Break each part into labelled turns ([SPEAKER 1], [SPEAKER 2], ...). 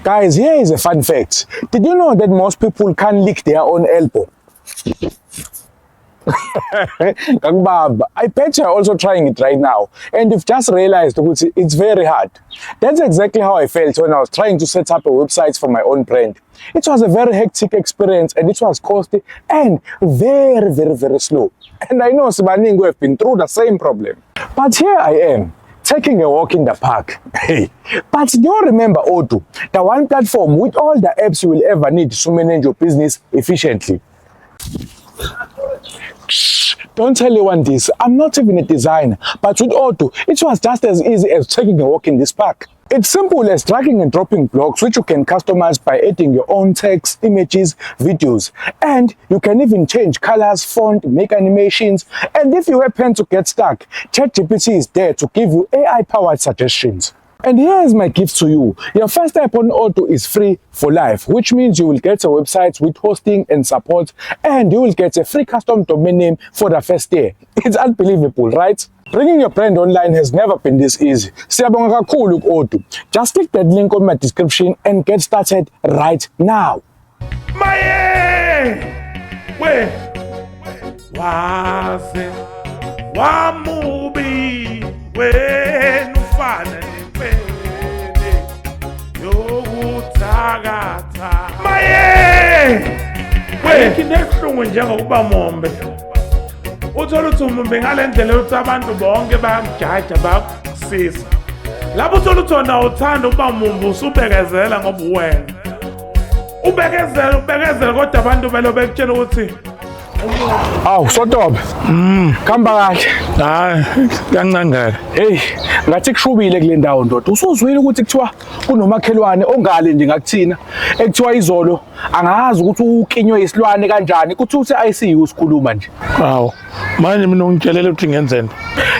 [SPEAKER 1] Guys, here is a fun fact. Did you know that most people can't lick their own elbow? Ngakubamba. I bet you're also trying it right now and you've just realized ukuthi it's very hard. That's exactly how I felt when I was trying to set up a website for my own brand. It was a very hectic experience and it was costly and very, very, very slow. And I know sibaningi who have been through the same problem. But here I am, taking a walk in the park. Hey, but do you remember Odoo, the one platform with all the apps you will ever need to manage your business efficiently? Shh, don't tell anyone this. I'm not even a designer. But with Odoo, it was just as easy as taking a walk in this park. It's simple as dragging and dropping blocks, which you can customize by adding your own text, images, videos. And you can even change colors, font, make animations. And if you happen to get stuck, ChatGPT is there to give you AI-powered suggestions. And here is my gift to you. Your first step on Odoo is free for life, which means you will get a website with hosting and support, and you will get a free custom domain name for the first year. It's unbelievable, right? Bringing your brand online has never been this easy. Siyabonga kakhulu ku-Odoo. Just click that link on my description and get started right now.
[SPEAKER 2] Maye! We! Waze wamubi wena ufana nempene yokuthakatha. Maye! Ayikho into ebuhlungu njengokuba mumbi. Uthole ukuthi umumbi ngale ndlela yokuthi abantu bonke bayakujaja bayakusisa. Lapho uthole ukuthi wena uthanda ukuba mumbi usubekezela ngoba uwena. Ubekezela ubekezela kodwa abantu belo bekutshela ukuthi
[SPEAKER 1] Awu Sotobe. Khamba kahle.
[SPEAKER 2] Hayi, kancane.
[SPEAKER 1] Hey, ngathi kushubile kule ndawo ndoda. Usuzwile ukuthi kuthiwa kunomakhelwane ongale nje ngakuthina ekuthiwa izolo angazi ukuthi ukinywe isilwane kanjani kuthi uthe ICU sikhuluma nje.
[SPEAKER 2] Hawu. Manje mina ungitshelele ukuthi ngenzeni?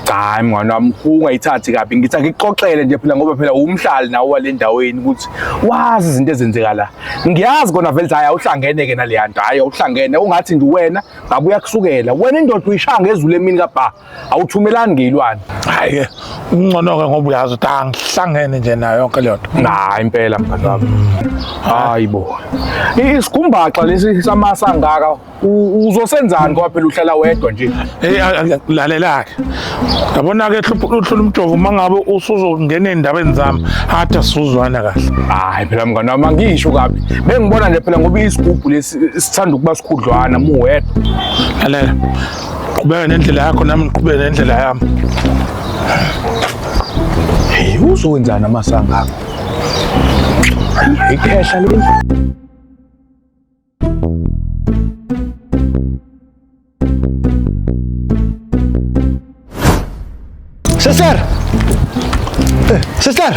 [SPEAKER 1] Cha mngani wami ungayithathi kabi ngithi angikuxoxele nje phela ngoba phela umhlali nawo wale ndaweni ukuthi wazi izinto ezenzeka la. Ngiyazi kona vele hayi awuhlangene ke naleya nto hayi awuhlangene ungathi nje wena ngabe uyakusukela wena indoda uyishaya ngezulu emini kabha awuthumelani ngeyilwane.
[SPEAKER 2] Hayi ke, ungcono ke ngoba uyazi ukuthi angihlangene nje nayo yonke leyo nto.
[SPEAKER 1] Hayi impela mngani wami. Hayi bo. Isigumbaxa lesi samasa angaka uzosenzani ngoba phela uhlala wedwa nje.
[SPEAKER 2] Hey lalela-ke. Yabona-ke uhlula umjovo uma ngabe usuzongena ey'ndabeni zami hathi asizuzwana kahle.
[SPEAKER 1] Hayi phela mngani wami angisho kabi. Bengibona nje phela ngoba isigubhu lesi sithanda ukuba sikhudlwana mu wedwa.
[SPEAKER 2] Lalela. Qhubeka nendlela yakho nami ngiqhubeke nendlela yami.
[SPEAKER 1] Hey uzowenzani amasanga akho? Ikhehla leli.
[SPEAKER 3] Sister! Sister!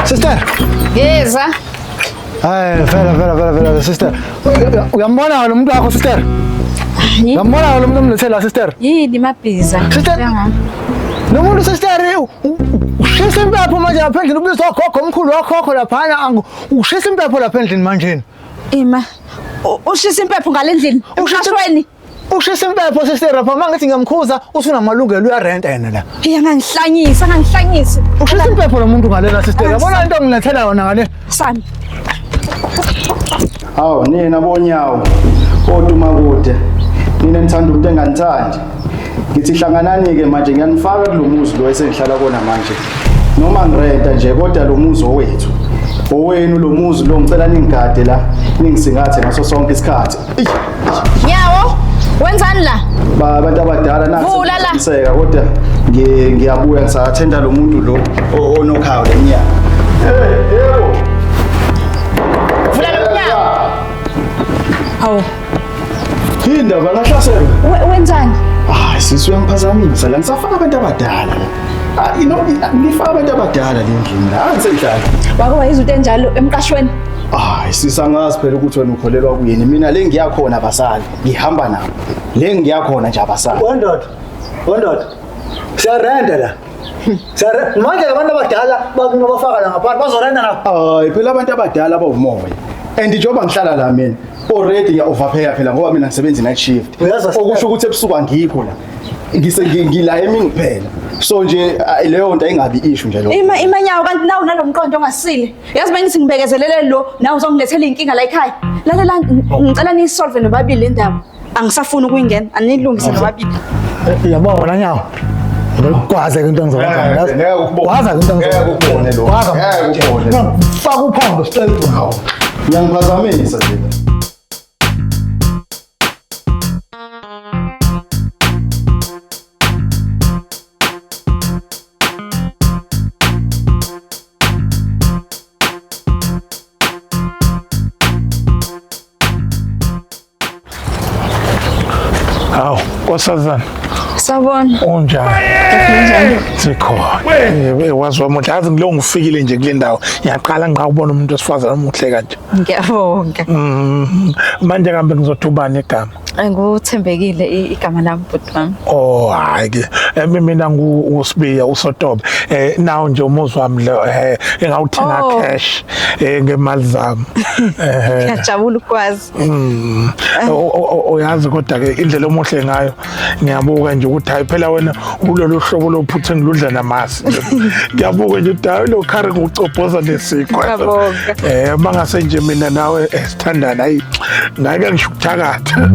[SPEAKER 3] Sister!
[SPEAKER 4] Yeza.
[SPEAKER 3] Hayi, vela vela vela vela sister. Uyambona lo muntu wakho sister? Uyambona lo muntu omlethe la sister?
[SPEAKER 4] Yini mabhiza?
[SPEAKER 3] Sister. Lo muntu sister ushisa impepho manje lapha endlini ubizwa gogo omkhulu wakhokho laphana ushisa impepho lapha endlini manje.
[SPEAKER 4] Ima. Ushisa impepho ngale ndlini. Ushashweni.
[SPEAKER 3] Ushisa impepho sister lapha mangithi ngiyamkhuza usunamalungelo uyarenta yena la.
[SPEAKER 4] Hey angangihlanyisi, angangihlanyisi.
[SPEAKER 3] Ushisa impepho lo muntu ngale la sister. Yabona into ongilethela yona ngale.
[SPEAKER 4] Sami.
[SPEAKER 5] Hawu nina bonyawo oduma kude. Nina nithanda umuntu enganithandi. Ngithi hlanganani ke manje ngiyanifaka kulomuzi lo esengihlala kona manje. Noma ngirenta nje kodwa lo muzi owethu. Owenu lo muzi lo ngicela ningigade la ningisingathe ngaso sonke isikhathi.
[SPEAKER 4] Nyawo, wenzani la?
[SPEAKER 5] Ba abantu abadala nathi
[SPEAKER 4] Vula la.
[SPEAKER 5] ngiseka kodwa ngiyabuya ngisathenda lo muntu lo onokhayo leminyaka. Hey, yebo.
[SPEAKER 4] Vula lo mnyango. Hawu,
[SPEAKER 5] Yini bangahlaselwa?
[SPEAKER 4] wenzani?
[SPEAKER 5] Ah, sisi uyangiphazamisa la ngisafaka abantu abadala la. Ah, you know, ngifaka abantu abadala le ndlini la. Angisenhlala.
[SPEAKER 4] Wake wayizwa into enjalo emqashweni?
[SPEAKER 5] Ah, sisi angazi phela ukuthi wena ukholelwa kuyini. Mina le ngiyakhona abasali. Ngihamba nabo. Le ngiyakhona nje abasali.
[SPEAKER 3] Wendoda. Wendoda. Siyarenta la. Siyarenta. Manje labantu abadala bakini bafaka la ngaphandle bazorenta na.
[SPEAKER 5] Hayi, phela abantu abadala bawumoya. And njengoba ngihlala la mina already ngiya overpay phela ngoba mina ngisebenza night shift.
[SPEAKER 3] Uyazi
[SPEAKER 5] Okusho ukuthi ebusuku angikho la. Ngise ngila emini kuphela. So nje leyo nto ayingabi issue nje lokho.
[SPEAKER 4] Ima imanyawo kanti nawu nalomqondo ongasile. Yazi bengithi ngibekezelele lo nawe uzongilethela inkinga la ekhaya. Lalela ngicela niyisolve nobabili le ndaba. Angisafuni ukuyingena, anilungise nobabili.
[SPEAKER 3] Yabo wena nyawo. Ngikwaze ke into engizokwenza.
[SPEAKER 5] Ngeke, ngeke ukubone.
[SPEAKER 3] Gwaza ke into
[SPEAKER 5] Ngeke ukubone lokho.
[SPEAKER 3] Gwaza.
[SPEAKER 5] Ngeke ukubone.
[SPEAKER 3] Faka uphondo straight ngawo.
[SPEAKER 5] Ngiyangiphazamisa nje.
[SPEAKER 2] Hawu, nkosazana.
[SPEAKER 4] Sawubona.
[SPEAKER 2] Unjani? Sikhona. Wazi wamuhle. Yazi ngilo ngifikile nje kule ndawo. Ngiyaqala ngqa ukubona umuntu wesifazane omuhle kanje.
[SPEAKER 4] Ngiyabonga.
[SPEAKER 2] Manje kambe ngizothi ubani igama?
[SPEAKER 4] Nguthembekile igama lami bhuti wami.
[SPEAKER 2] Oh hayi ke. Mina nguSibiya uSotobe. Nawo nje umuzi wami lo engawuthenga cash ngemali zami.
[SPEAKER 4] Ngiyajabula ukwazi.
[SPEAKER 2] Uyazi kodwa ke indlela omuhle ngayo ngiyabuka nje ukuthi hayi phela wena ulolu hlobo lophuthe ngiludla namasi. Ngiyabuka nje ukuthi hayi lo khari ngucobhoza lesikwa.
[SPEAKER 4] Ngiyabonga.
[SPEAKER 2] Mangase nje mina nawe sithandana hayi ngeke ngisho ukuthakatha.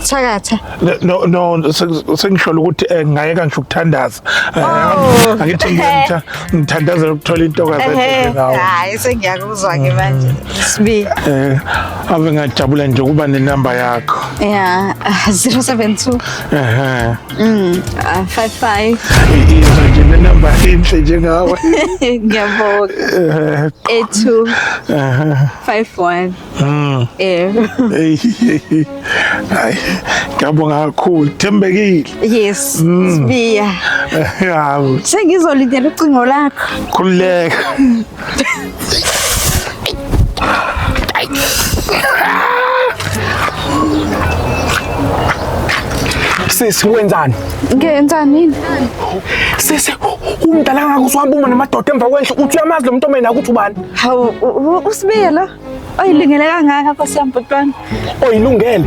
[SPEAKER 4] Thakatha.
[SPEAKER 2] No sengisholo ukuthi ngayeka ngisho ukuthandaza. Angithi ngithandazela ukuthola intokazi enhle ngawe.
[SPEAKER 4] Hayi sengiyakuzwa ke manje. Sibiya.
[SPEAKER 2] Ave ngajabula nje ukuba nenamba yakho.
[SPEAKER 4] Yeah, 072 55.
[SPEAKER 2] Izwa nje nenamba enhle njengawe.
[SPEAKER 4] Ngiyabonga. 82 51.
[SPEAKER 2] Hayi, ngiyabonga kakhulu. Thembekile.
[SPEAKER 4] Yes, Sibiya.
[SPEAKER 2] Hawu.
[SPEAKER 4] Sengizolindela ucingo lakho.
[SPEAKER 2] Khululeka.
[SPEAKER 1] Sisi wenzani?
[SPEAKER 4] Ngenzani yini?
[SPEAKER 1] Sisi umdala kangaka usuhamba uma namadoda emva kwendlu uthi uyamazi lo muntu omena ukuthi ubani?
[SPEAKER 4] Hawu uSibiya lo. Oyilungele kangaka Nkosi yami bhuti wami.
[SPEAKER 1] Oyilungele?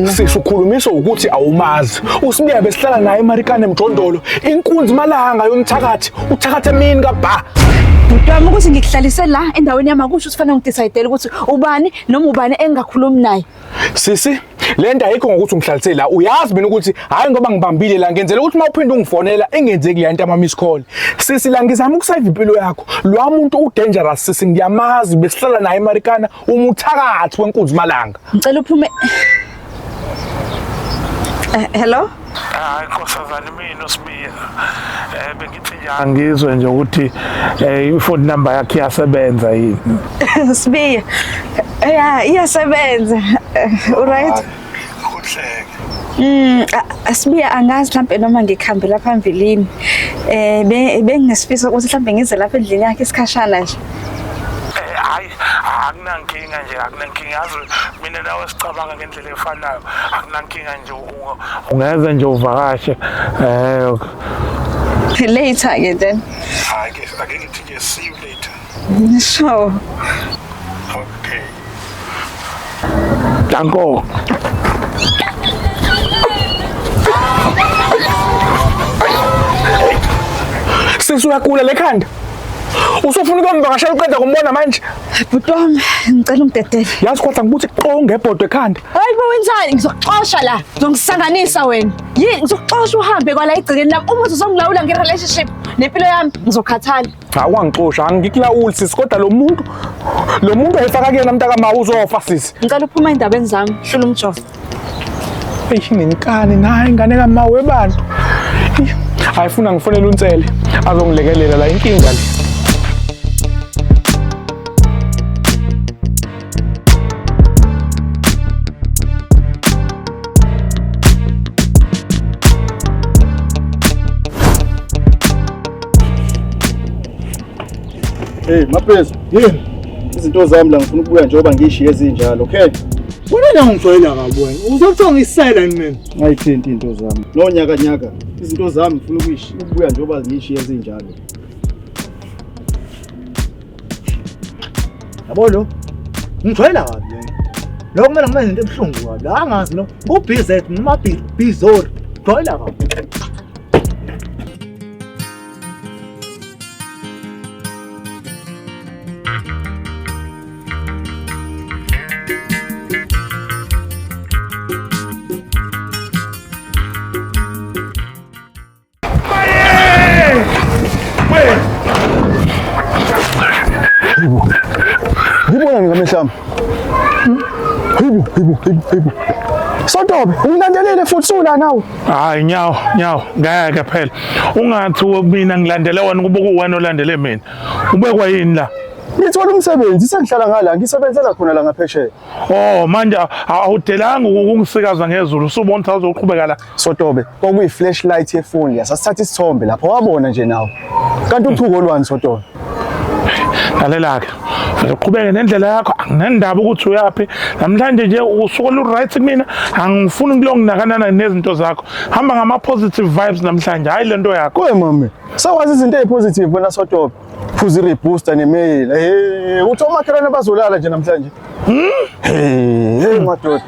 [SPEAKER 1] Sisi ukhulumiswa ukuthi awumazi. uSibiya besihlala naye eMarikana emjondolo. Inkunzi malanga yomthakathi, uthakatha emini kabha.
[SPEAKER 4] Bhuti wami ukuthi ngikuhlalise la endaweni yami akusho ukuthi fanele ngidecide ukuthi ubani noma ubani engingakhulumi naye.
[SPEAKER 1] Sisi, le nto ayikho ngokuthi ungihlalise la. Uyazi mina ukuthi hayi ngoba ngibambile la ngenzela ukuthi uma uphinde ungifonela engenzeki le nto ama miss call. Sisi la ngizama ukusave impilo yakho. Lo muntu u dangerous sisi ngiyamazi besihlala naye eMarikana umuthakathi wenkunzi malanga.
[SPEAKER 4] Ngicela uphume. Hello?
[SPEAKER 2] Hayi nkosazana mina uSibiya. Bengithi nje angizwe nje ukuthi i-phone number yakhe iyasebenza yini.
[SPEAKER 4] Sibiya. Yeah, iyasebenza. Alright.
[SPEAKER 2] Kuhleke.
[SPEAKER 4] Sibiya angazi mhlambe noma ngikhambela phambilini. Benginesifiso ukuthi mhlambe ngize lapha endlini yakhe isikhashana nje.
[SPEAKER 2] Hayi akunankinga nje, akunankinga. Yazi mina nawe sicabanga ngendlela efanayo. Akunankinga nje ungeza nje uvakashe.
[SPEAKER 4] Later ke then.
[SPEAKER 2] Hayi ke ake ngithi nje see you later.
[SPEAKER 4] Sure.
[SPEAKER 2] Okay. Danko.
[SPEAKER 1] Sisi uyagula lekhanda. Usufuna ukumvakashela uqeda kumbona manje.
[SPEAKER 4] Bhuti wami, ngicela ungidedele.
[SPEAKER 1] Yazi kodwa ngikuthi qonge ebhodwe ekhanda.
[SPEAKER 4] Hayi bo wenzani? Ngizokuxosha la. Ngizongisanganisa wena. Yini ngizokuxosha uhambe kwala egcekeni lami. Uma uzongilawula nge-relationship nempilo yami ngizokhathala.
[SPEAKER 1] Hawu wangixosha, angikulawuli sisi kodwa lo muntu ayifaka kuyena mntaka ma uzofa sisi.
[SPEAKER 4] Ngicela uphume endabeni zami, hlula umjovo.
[SPEAKER 1] Eish nenkani nayi ingane kama webantu. Ayifuna ngifonele uNtsele azongilekelela la inkinga le.
[SPEAKER 5] Hey Maphezu,
[SPEAKER 3] Yini?
[SPEAKER 5] Izinto zami la ngifuna ukubuya njengoba ngishiye ezinjalo, okay?
[SPEAKER 3] Wena ngijwayela kabi wena. Uzothiwa ngisela yini mina?
[SPEAKER 5] Ngayithinti into zami. No nyaka nyaka. Izinto zami ngifuna ukubuya njengoba ngishiye ezinjalo.
[SPEAKER 3] Yabo lo? Ngijwayela kabi wena. Lo kumele ngimenze into ebuhlungu kabi. La angazi lo. UBZ noma Bizor. Joyina baba. Ngibona ngamehlo ami. Hayibo, hayibo, hayibo, hayibo. Sotobe, ungilandelele futhi sula nawe.
[SPEAKER 2] Hayi nyawo, nyawo, ngeke phela. Ungathi mina ngilandele wena kuba kuwena olandele mina. Ubekwa yini la?
[SPEAKER 5] Ngithola umsebenzi sengihlala ngala, ngisebenzela khona la ngaphesheya.
[SPEAKER 2] Oh manje awudelanga ukungisikaza ngezulu usubona ukuthi awuzoqhubeka la.
[SPEAKER 5] Sotobe, kwakuyi flashlight yefoni yasasithatha isithombe lapho wabona nje nawe. Kanti uthuko olwani Sotobe?
[SPEAKER 2] Lalela-ke uqhubeke nendlela yakho anginandaba ukuthi uyaphi namhlanje nje usuku olu-right kumina angifuni kulonginakanana nezinto zakho hamba ngama-positive vibes namhlanje hhayi le nto yakho
[SPEAKER 5] Kuwe mame, sawazi izinto ezipositive wena Sotobe. Phuza i-rebooster nemeyila. Hey, uthi omakhelwane bazolala nje namhlanje. Hey, hey madoda.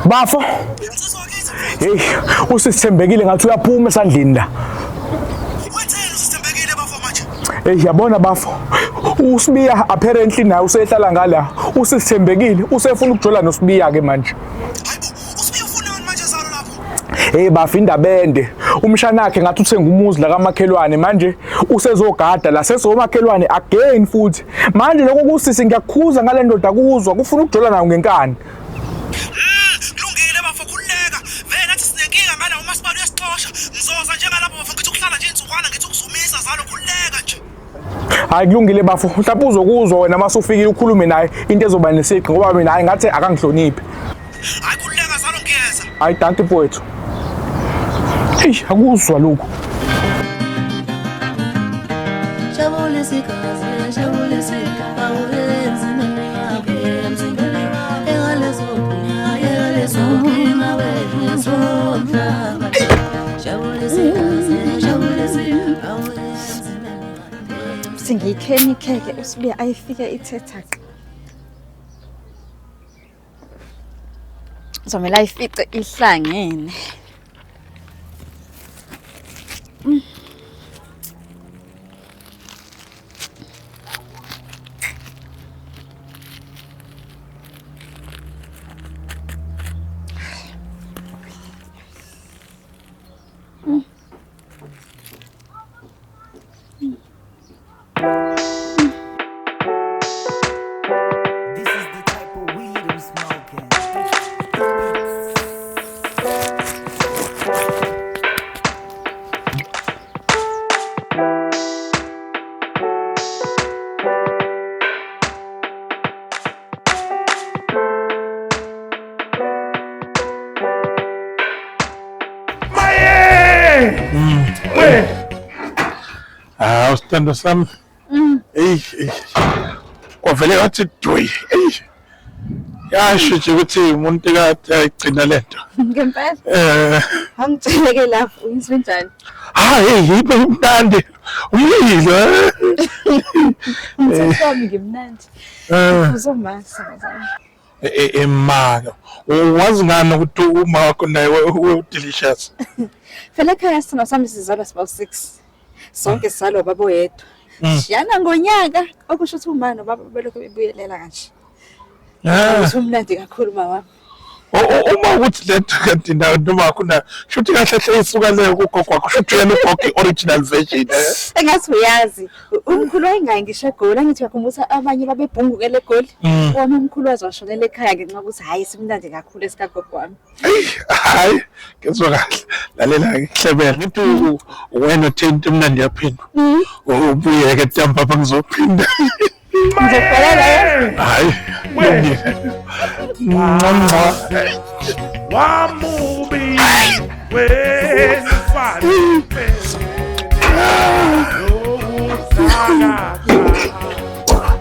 [SPEAKER 1] Bafo. Hey, usithembekile ngathi uyaphuma esandleni la.
[SPEAKER 6] Wetheni usithembekile bafo manje.
[SPEAKER 1] Hey, yabona bafo. USibiya apparently naye usehlala ngala. Usithembekile, usefuna ukujola noSibiya ke manje.
[SPEAKER 6] Hayibo, uSibiya ufunani manje zalo lapho?
[SPEAKER 1] Hey bafo indaba ende. Umshana wakhe ngathi uthenga umuzi la kamakhelwane manje usezogada la sesomakhelwane again futhi. Manje lokho kusisi ngiyakukhuza ngale ndoda kuzwa kufuna ukujola nayo ngenkani.
[SPEAKER 6] Kulungile bafo khululeka. Vele nathi sinenkinga ngala umasipala uyasixosha. Ngizoza njengalapho bafo ngithi ukuhlala nje insukwana ngithi ukuzumisa zalo khululeka nje.
[SPEAKER 1] Hayi kulungile bafo, mhlawumbe uzokuzwa wena mase ufikile ukhulume naye into ezoba nesigqi ngoba mina hayi ngathi akangihloniphi.
[SPEAKER 6] Hayi khululeka zalo ngiyeza.
[SPEAKER 1] Hayi dankie mfowethu. Eish akuzwa lokhu.
[SPEAKER 4] Singiyikheni ikheke uSibiya ayifike ithetha qa. Kuzomele ayifice ihlangene.
[SPEAKER 7] This is the type of weed I'm smoking.
[SPEAKER 2] Maye! We! Hawu sithando sami. Eyi, eyi. Kwavele kwathi dwi. Eyi. Yasho nje ukuthi umuntu kade ayigcina lento.
[SPEAKER 4] Ngempela
[SPEAKER 2] Eh,
[SPEAKER 4] angitsheleke lapho uyizwe njani?
[SPEAKER 2] hayi yibe imnandi. Uyilo. eh?
[SPEAKER 4] Umthetho wami ngimnandi.
[SPEAKER 2] Eh.
[SPEAKER 4] Uzomasa.
[SPEAKER 2] Emaka. Wazi ngani ukuthi uma wakho naye u-delicious.
[SPEAKER 4] Phela ekhaya sithando sami sizalwa siba u-6. Sonke sizalwa ubaba oyedwa. Shiyana ngonyaka okusho ukuthi uma nobaba belokhu bebuyelela kanje.
[SPEAKER 2] Ah.
[SPEAKER 4] Ukuthi umnandi kakhulu uma wami.
[SPEAKER 2] Uma ukuthi lento kanti nayo noma wakho nayo shuthi kahle hle isuka leyo kugogo wakho shuthi yena ugogo i-original version eh?
[SPEAKER 4] Engathi uyazi umkhulu wayengayi ngisho eGoli angithi uyakhumbula abanye babebhungukele eGoli. Wami umkhulu waze washonela ekhaya ngenxa yokuthi hhayi simnandi kakhulu esikagogo wami.
[SPEAKER 2] Eyi, hhayi ngezwa kahle lalela ngihlebela ngithi wena uthe into emnandi yaphindwa ubuyeke ntambama ngizophinda
[SPEAKER 4] Ngizokubhalela
[SPEAKER 2] hhayi kulungile nca Wamubi wena mfana. Ukuthakatha.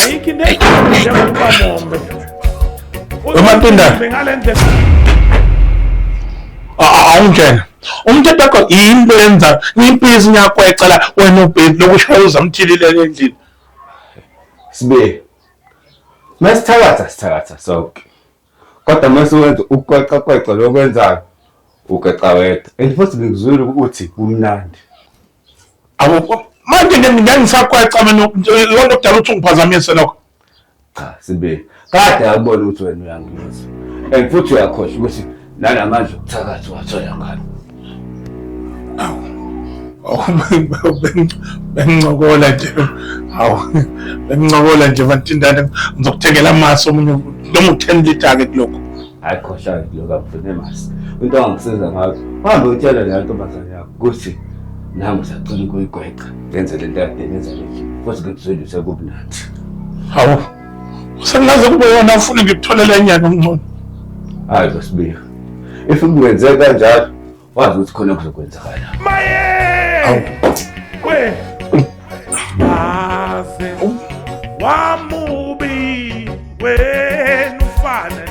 [SPEAKER 2] Ayikho into ebuhlungu njengokuba mumbi.
[SPEAKER 1] Wemantindane.
[SPEAKER 2] Mumbi ngale ndlela.
[SPEAKER 1] Awungena. Umthetho wakho yinto yenza impisi ngiyakweca la wena ubheki lokushaya uzamthilile endlini.
[SPEAKER 8] Sibe. Masithakatha sithakatha sonke. Kodwa mase wenza ukweqa kweqa lokwenzayo ugeqa wedwa. And futhi ngikuzwile ukuthi kumnandi.
[SPEAKER 1] Awu manje ngisakweca mina lonto kudala ukuthi ungiphazamise lokho.
[SPEAKER 8] Cha sibe. Kade akubona ukuthi wena uyangizwa. And futhi uyakhohlwa ukuthi nalamandla okuthakatha wathola ngani.
[SPEAKER 1] Awu bengincokola nje. Hawu bengincokola nje mantindane ngizokuthengela amasi omunye noma u-10 liter ke kulokho.
[SPEAKER 8] Hayi khohlwa ke lokho angifune masi. Into angisiza ngayo uhambe utshela leya ntombazane yakho ukuthi nami ngisacela ukuyigweqa ngenze le nto kade ngenza le nje futhi ngikuzwile sekumnandi.
[SPEAKER 1] Hawu sengaze kube yona ufuna ngikutholele enyana omncane.
[SPEAKER 8] Hayi Sibiya. If kungenzeka kanjalo wazi ukuthi khona kuzokwenzakala.
[SPEAKER 2] Maye! We! Waze wamubi wena ufana.